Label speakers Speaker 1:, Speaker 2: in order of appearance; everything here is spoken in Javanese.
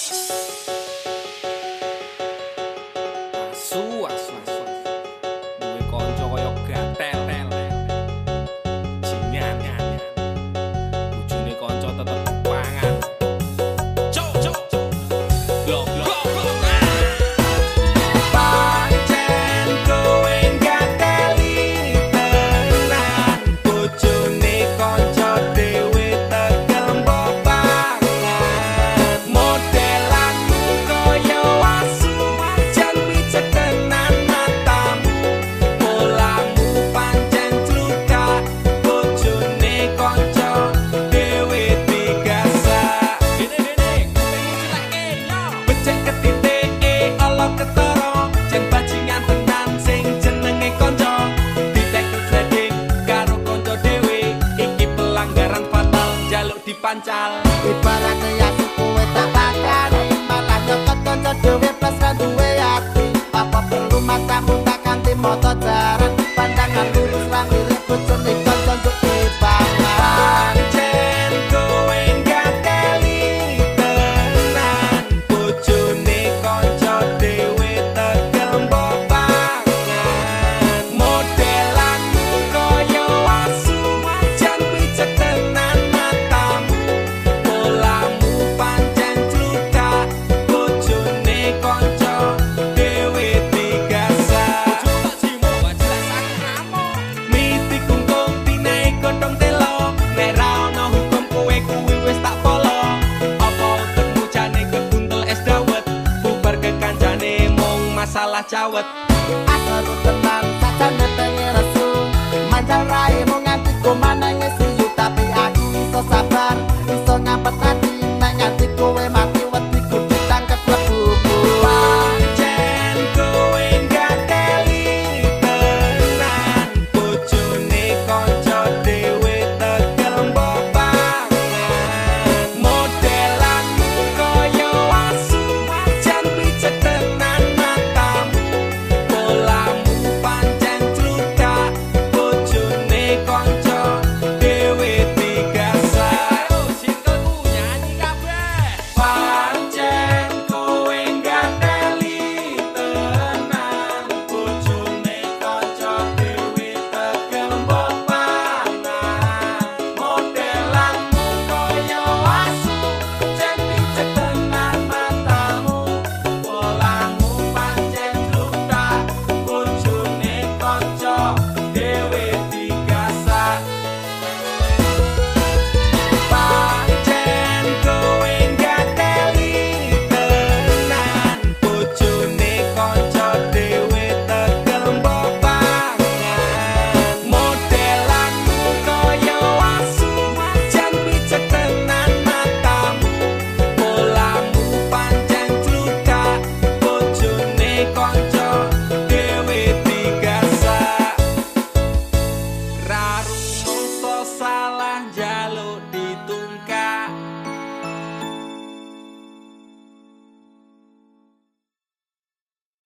Speaker 1: Asu asu duwe kanca kaya gatel. Jingan. Bojone kanca tetep pangan. Cok cok. Blok blok. Pancen kowe gateli tenan, bojone kanca dhewe tegel mbok pangan. Modelanmu kaya asu, jan picek tenan matamu. Polamu pancen cluthak, bojone kanca dhewe digasak. Dene kupingmu cilekke yo. Becek ketitike ala ketara, jen bajingan tenan sing jenenge kanca. Ditekel sliding karo kanca dhewe, iki pelanggaran fatal njaluk dipancal.
Speaker 2: Ibarate asu kowe tak pakani, malah nyokot kanca dhewe plus ra duwe ati. Apa perlu matamu tak kanthi mata jaran, pandangan lurus ra mirip bojone kanca njuk dipangan.
Speaker 1: Pancen kowe gateli tenan, bojone kanca dhewe tegel mbok pangan. Modelanmu kaya asu, jan picek tenan matamu. Polamu pancen cluthak, bojone kanca dhewe digasak. Miti kungkung tinae godhong telo, nek ra ono hukum kowe kuwi wis tak polo. Apa utekmu jane kebuntel es dawet, bubar kekancane mung masalah cawet.
Speaker 2: Asaru tenan sajane pengen resu, mancal raimu nganti komanange siyu. Tapi aku iso sabar, iso ngampet ati, nek nganti kowe mati wediku ditangkep klebu.
Speaker 1: Pancen kowe gateli tenan, bojone kanca dhewe tegel mbok pangan. Modelanmu kaya asu, jan picek tenan matamu. Polamu pancen cluthak, bojone kanca dhewe digasak. Singkelku nyanyi kabeh. Pancen kowe gateli tenan, bojone kanca dhewe tegel mbok pangan. Modelanmu kaya asu, jan picek tenan matamu. Polamu pancen cluthak, bojone kanca dhewe digasak. Pancen kowe gateli tenan, bojone kanca dhewe tegel mbok pangan. Modelanmu kaya asu, jan picek tenan matamu. Polamu pancen cluthak, bojone kanca dhewe digasak. Ra rumangsa salah.